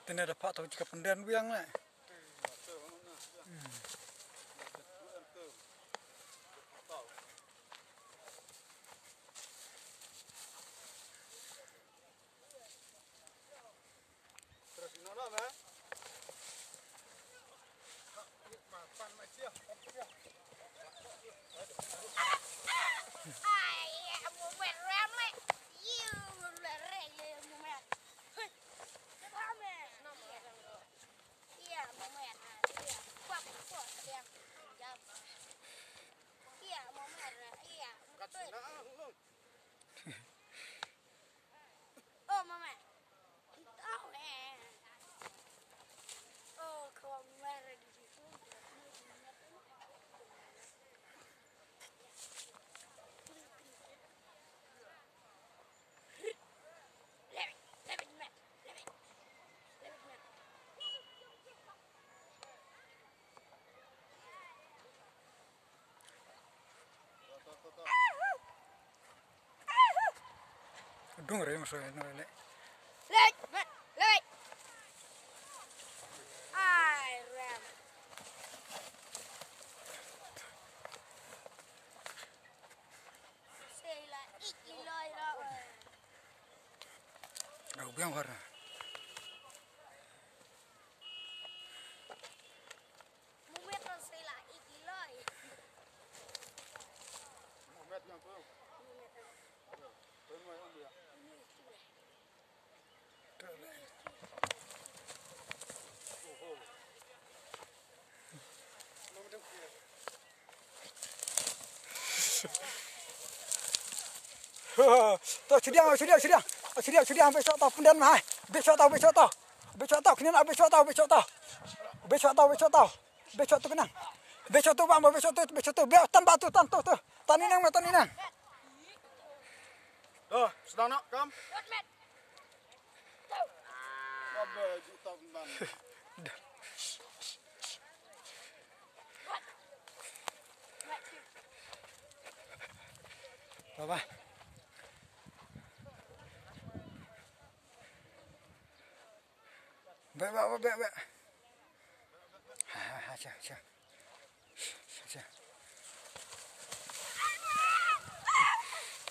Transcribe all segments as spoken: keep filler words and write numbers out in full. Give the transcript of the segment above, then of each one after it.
Tene da pha to jika penden wiang le. Dung re masa no le. Lek, lek. Ai, ram. Sela iki loi ra. Rau biang har. Mumet kan sela iki loi. Mumet yang tu. To, shiliang, shiliang, shiliang. Shiliang, shiliang, beh shot to, pyndan mai. Beh shot to, beh shot to. Beh shot to, kena beh shot to, beh shot to. Beh shot to, beh shot to. Beh shot to kena. Beh shot to, bang, beh shot to, beh shot to. Beh tan ba tu, tan tu, tu. Tan inang, tan inang. Dah, sedang nak, kam? Baba. Bek, bek, bek, bek. Ha, ha, ha, sha, sha. Sha, sha.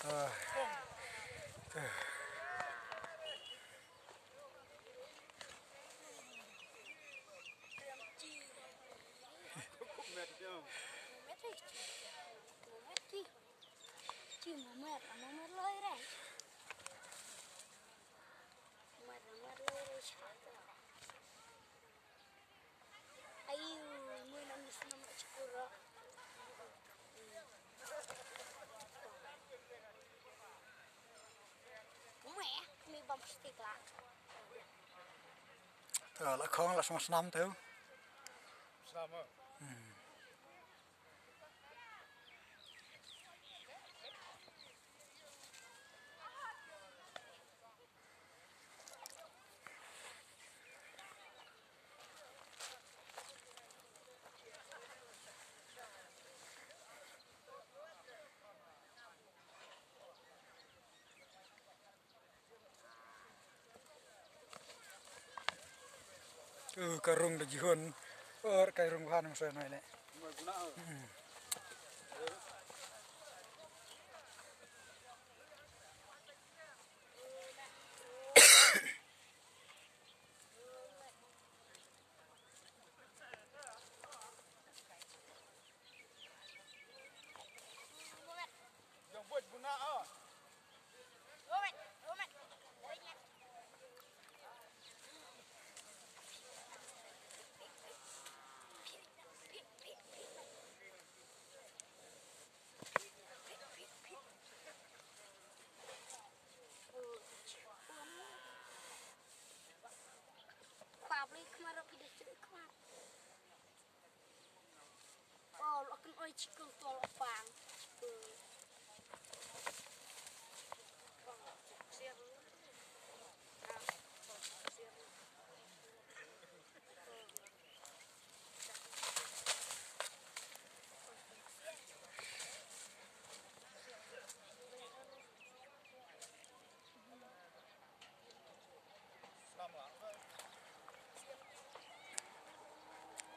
Ah. Ah. To, la khong, la snam, snam to. Snam, eh? Hmm. Uh, ka rung da jihun. Or ka rung han masa nai le. Hmm.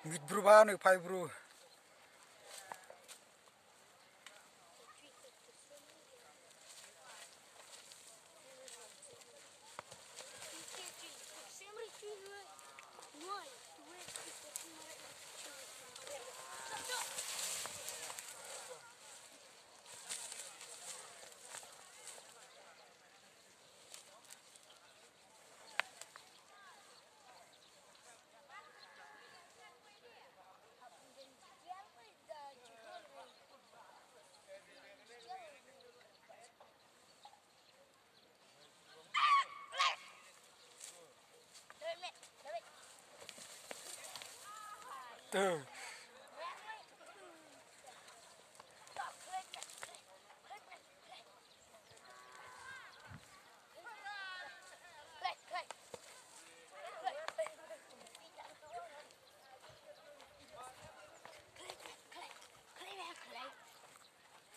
Mit bru ba ne phai bru.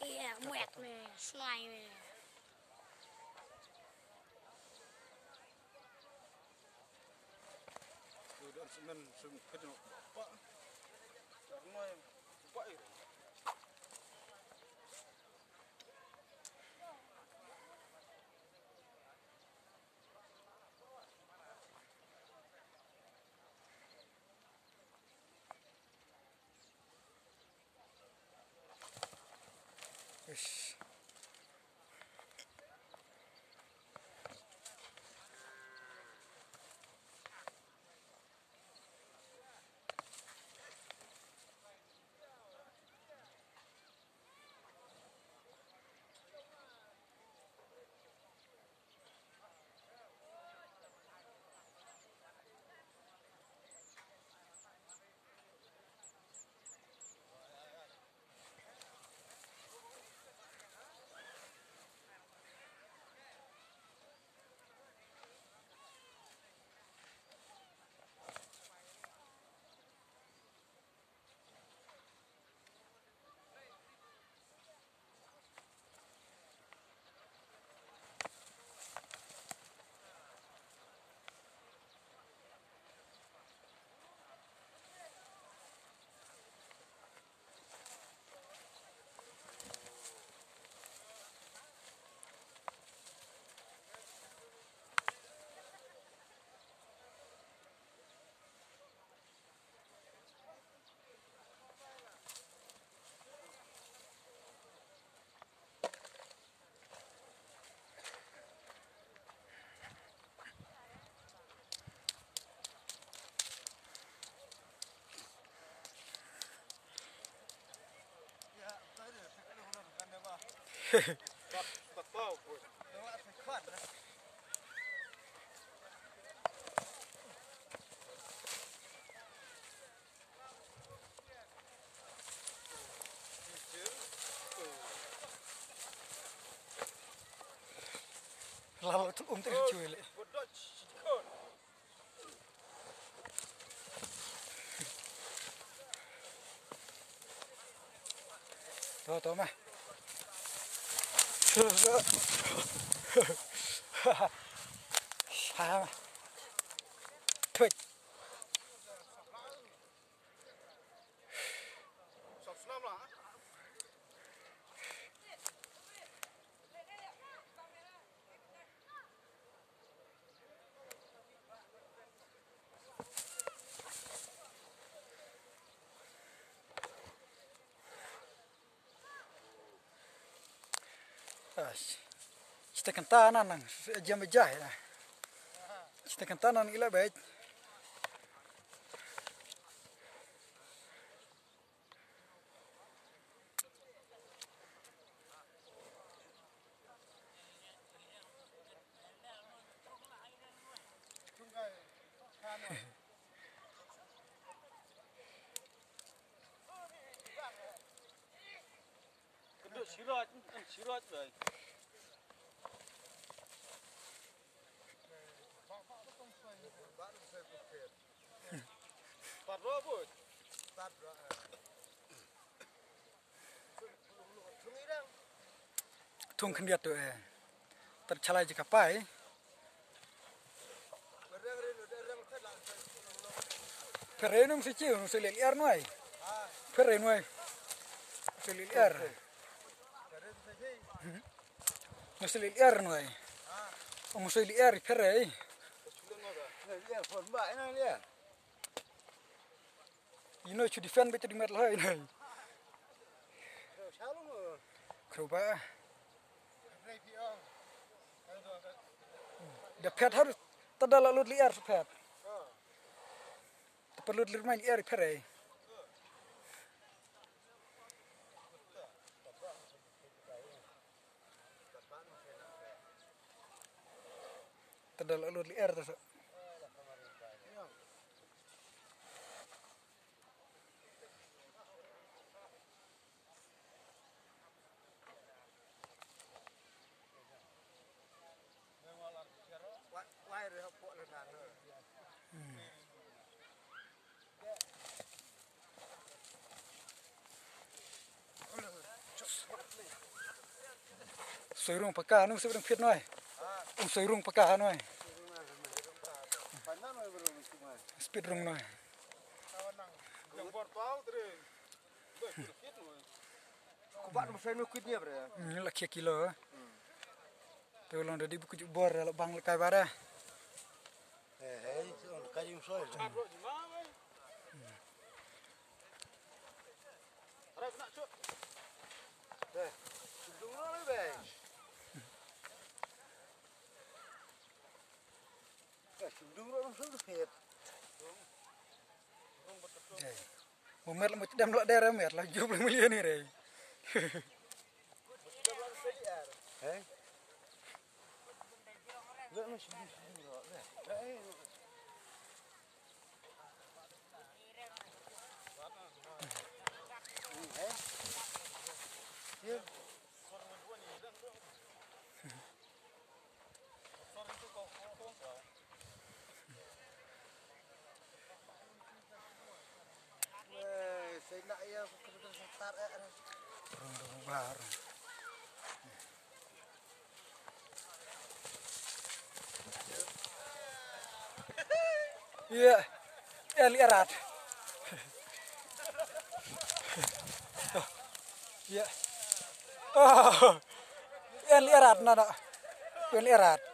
Ïa, mwet me, snai me. Ish. Lalo tu um tak cuy le. To, to, mah. Sa, mah. Tuit. Ash. Kita kanta nan nang jam bejah na. Kita kanta nan ila bej. Kedok sirat, sirat bai. Pat ro bud. Thung khyndiat tu eh. Tar chalai jaka pai. Pyrshah nong sa chi, nong sa leh liar noi. Pyrshah noi. Sa leh liar. Nong sa leh liar noi. Nong sa leh liar pyrshah. You know, chu defend ba chu di met loi noi. Kru ba. Da phet har ta da la lut liar sa phet. Ta phet lut lir mai liar pyrshah. Ta da la lut liar ta sa. Soi rung paka nung sip rung phit noi. Ung soi rung paka noi. Speed rung noi. Ku bat mo sen mo kwit nia bre. Hmm, la khia kilo. Tu long da di buku jubor la bang la kai bara. Eh, hey, on kai jum soi. Eh, sudung lo le be. Eh, sudung lo sudung phet. Mo met la mo dem la der met la jub la million ni re. Hey. Iya, el erat. Iya. Oh, el erat nana. El erat.